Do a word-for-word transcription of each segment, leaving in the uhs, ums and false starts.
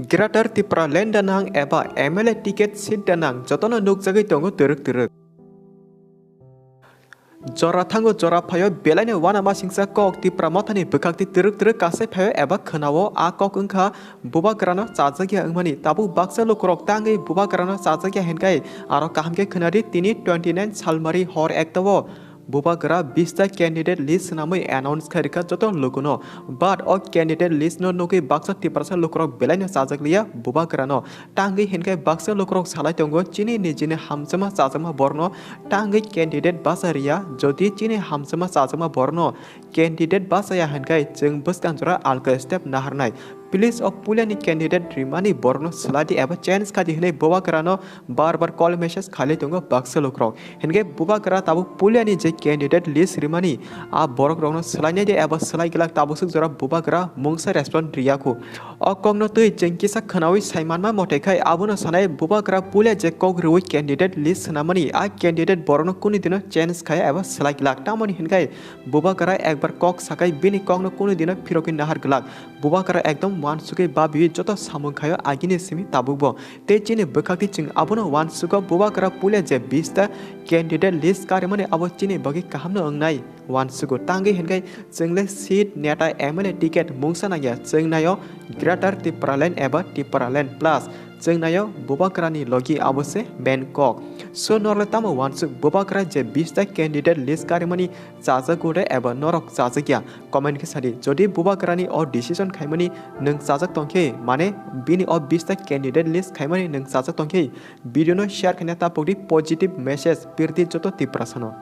Greater Tipraland danang eba M L A ticket seat danang jotono nukjagwi tongo twrwk twrwk. Jora thango jora phaio belaino uanama singsa kok Tipra Mothani bwkhakti twrwk twrwk kasai phaio eba khwnao. A kok wngkha bubagrano chajakya wngmani. Tabuk baksa lukurok tangwi bubagrano chajakya hinkai aro kaham khe khwnadi. Tini twenty nine salmari hor ektao bubagra bista candidate list swnamwi announce khai rwkha joto lukuno. But o candidate list no nugwi baksa Tiprasa lukurok belaino chajakliya bubagrano. Tangwi hinkai baksa lukurok salai tongo chini nijini hamjakma chajakma borno tangwi candidate basa riya. Jodi chini hamjakma chajakma borno candidate bachaya hinkai chwng bwskang jora alka step naharnai. Please o puilani candidate rimani borokno swlaidi eba change khaidi hinwi bubagrano bar bar call message khailai tongo baksa lukurok. Hinke bubagra tabuk puilani je candidate list rimani a borokrokno swlainaidi eba swlai glak tabuk swk jora bubagra mungsa respond riyakhu. O kokno twi chwng kisa khwnawi sai manma mote khai abono sanai bubagra puila je kok rwui candidate list swnamani a candidate borokno kunu dino change khai eba swlai glak tamoni hinkai bubagra ekbar kok sakai bini kokno kunu dino phirogwi nahar glak. Bubagra ekdom uansugwi babiwi joto samung khaio agini simi tabukbo. Tei chini bwkhakti chwng abono uansugo bubagra puila je bista candidate list karimani abo chini bagwi kahamno wngnai uansugo. Tangwi hinkai chwngle seat, neta, M L A ticket mungsa nangya chwng naio Greater Tipraland eba Tipraland plus chwng naio bubagrani logi abo se main kok. So norle tamo uansuk bubagra je bista candidate list karimani chajakgo de eba norok chajakya? Comment khe sadi. Jodi bubagrani o decision khaimani nwng chajak tongkhe, mane bini o bista candidate list khaimani nwng chajak tongkhe, video no share khaina tapokdi positive message pirdi joto Tiprasano.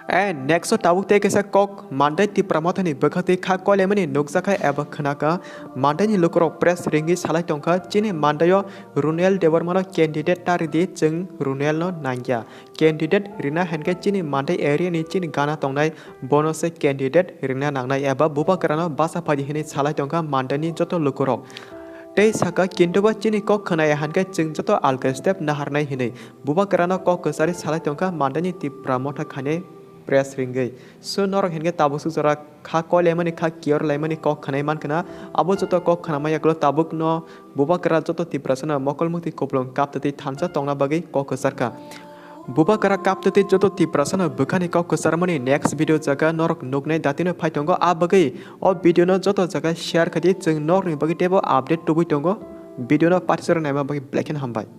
And next o tabuk tei kaisa kok Mandai Tipra Mothani bwkhakti kha koilaimani nukjakha eba khwnakha. Mandaini lukurok press ringwi salai tongkha, chini Mandaio Runel Debbarmano candidate ta ridi, chwng Runelno nangya. Candidate rina hinkhe chini Mandai area ni chini gana tongnai bono se candidate rina nangnai eba bubagrano basa phaidi hinwi salai tongkha Mandaini joto lukurok. Tei saka kintuba chini kok khwnaya hinkhe chwng joto alka step naharnai hinwi bubagrano kok kwcharwi salai tongkha Mandaini Tipra Motha khainai press ringwi. So norok hinkhe tabuk swk jora kha koilaimani kha kiyor laimani kok khwnai mankha na. Abo joto kok khwnama yagulo tabukno bubagra joto Tiprasano mokol mukti kupulung kaptwi thansa tongna bagwi kok kwcharkha. Bubagra kaptwi joto Tiprasano bwkhani kok kwcharmani next video jaga norok nuknai datino phai tongo. A bagwi o video no joto jaga share khaidi, chwng norokni bagwi teibo update tubui tongo. Video no patichoro naima bagwi belai kheno hambai.